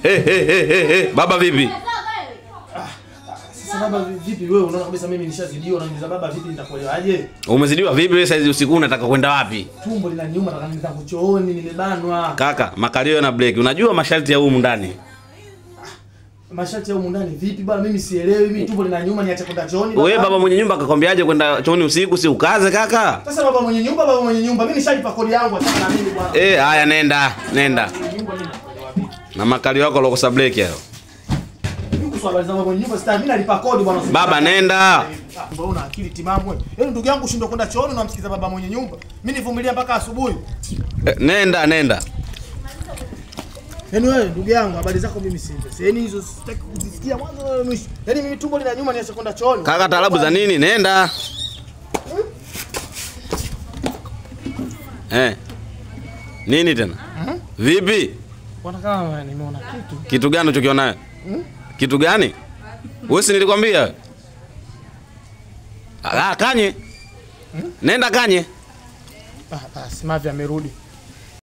Hey, baba vipi? Sasa baba vipi wewe unaona kabisa mimi nishazidiwa, unaniuliza baba vipi nitakuelewaje? Umezidiwa vipi wewe saizi usiku unataka kwenda wapi? Tumbo linaniuma, nataka nenda chooni, nimebanwa. Kaka, makalio na break. Unajua masharti ya humu ndani? Masharti ya humu ndani vipi bwana? Mimi sielewi, mimi tumbo linaniuma niache kwenda chooni. Wewe baba mwenye nyumba akakwambiaje kwenda chooni usiku si ukaze kaka? Sasa baba mwenye nyumba, mimi nishalipa kodi yangu achana na mimi bwana. Eh, haya nenda. Na makalio yako lokosa break hayo. Mimi nalipa kodi bwana. Baba nenda. Mbona una akili timamu wewe? Yaani ndugu yangu ushindwe kwenda chooni unamsikiza baba mwenye nyumba. Mimi nivumilia mpaka asubuhi. Nenda. Yaani wewe ndugu yangu habari zako mimi sina. Yaani hizo sitaki kuzisikia mwanzo wala mwisho. Yaani mimi tumbo lina nyuma niache kwenda chooni. Kaka taarabu za nini? Nenda. Nini tena? Vipi? Bwana kama nimeona kitu. Kitu gani ulichokiona? Kitu gani? Wewe si nilikwambia? Ah, kanye. Nenda kanye. Basi Mavi amerudi.